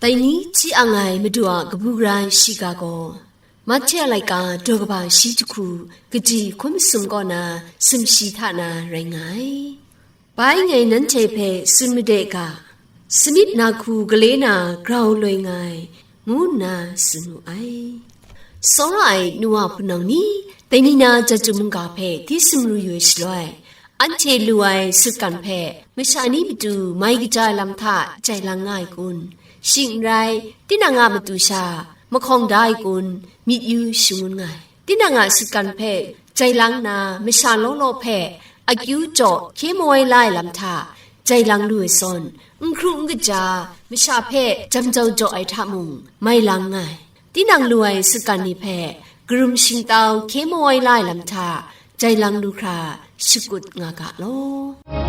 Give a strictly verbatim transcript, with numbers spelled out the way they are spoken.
Dai ni hti ang ai Madu a kabu gara shiga gaw, Mahte a laika daw kaba shi jahku kaji hkun masum kaw na sumshi hta na rai nga ai. Bai ngai nanhte hpe tsun made ga, samyit na hku gale na grau loi nga ai, ngu nna tsun wu ai. Tsawra ai nu wa hpunau ni, dai ni na Chyeju mungga hpe hti sumru yu ai shaloi, anhte lu ai sutgan hpe masha ni matu mai kaja ai lam hta jai lang nga ai kun? Shing n rai, tinang a matu sha mahkawng da ai kun? Myit yu shangun nga ai. Tinang a sutgan hpe jai lang nna, masha law law hpe akyu jaw hkye mawai la ai lam hta jai lang lu ai zawn, n hkru n kaja masha hpe jam jau jaw ai hta mung mai lang nga ai. Tinang lu ai sutgan ni hpe karum shingtau hkye mawai la ai lam hta jai lang lu hkra shakut nga ga law.